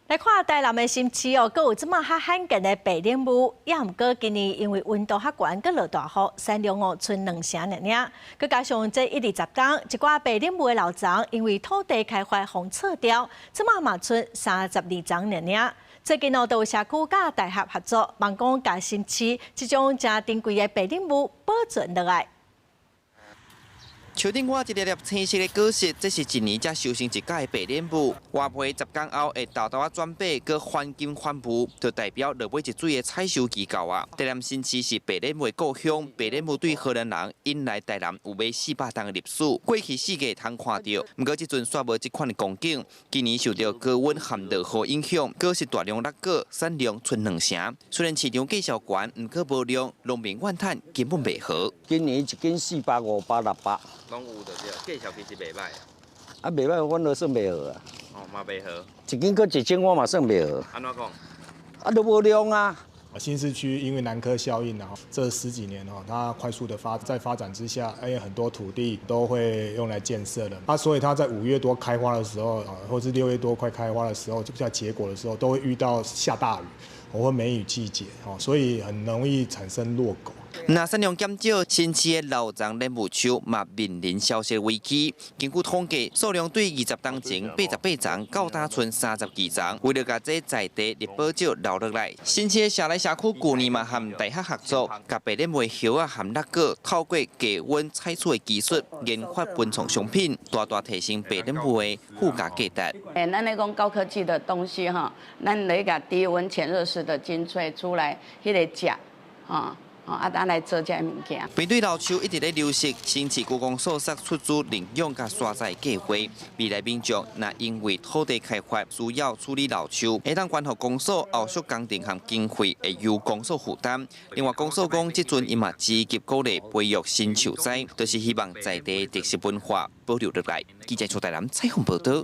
來看台南的新市哦，閣有這麼較罕見的白臉鷗，也毋過今年因為溫度較懸，閣落大雨，產量哦賰兩成爾爾。閣加上這一二十冬，一寡白臉鷗的老欉因為土地開發予鋤掉，這馬嘛賰32叢爾爾。最近哦，都有社區佮大學合作，望講共新市這種誠珍貴的白臉鷗保存落來。樹頂掛一粒粒青色的果實，這是一年才收成一擺的白臉鷗。活皮10工後會沓沓仔轉白，閣反金反霧，就代表落尾一水的採收期到啊。台南新市是白臉鷗的故鄉，白臉鷗對荷蘭人引來台南有欲400冬的歷史。過去四季通看著，毋過這陣煞無這款的光景。今年受著高溫和落雨影響，果實大量落果，產量賰兩成。雖然市場價數懸，毋過無量，農民怨嘆根本袂好。今年一斤400、500、600。攏有就對，價數其實袂歹。啊，袂歹，阮都算袂好啊。哦，嘛袂好。一斤閣1000，我嘛算袂好。按怎講？啊，都無量啊。新市區因為南科效應啊，這十幾年哦，它快速的發在發展之下，哎，很多土地都會用來建設的。啊，所以它在5月多開花的時候，啊，或是6月多快開花的時候，就叫結果的時候，都會遇到下大雨或梅雨季節，哦，所以很容易產生落果。若產量減少，新市的老欉蓮霧樹嘛面臨消失危機。根據統計，數量對20冬前88叢，到今賰32叢。為了共這在地綠寶石留落來，新市的社內社區舊年嘛和大學合作，共白臉鷗葉仔和落果透過低溫採取的技術，研發文創商品，大大提升白臉鷗的附加價值。欸，咱咧講高科技的東西哈，咱來共低溫潛熱式的精萃出來，彼個汁，哈。啊，咱來做這个物件。面對老樹一直咧流失，新市區公所出資認養佮沙栽計劃。未來民眾若因為土地開發需要處理老樹，會當關予公所後續工程和經費會由公所負擔。另外，公所講，這陣伊嘛積極鼓勵培育新樹栽，就是希望在地特色文化保留落來。記者邱台南採訪報導。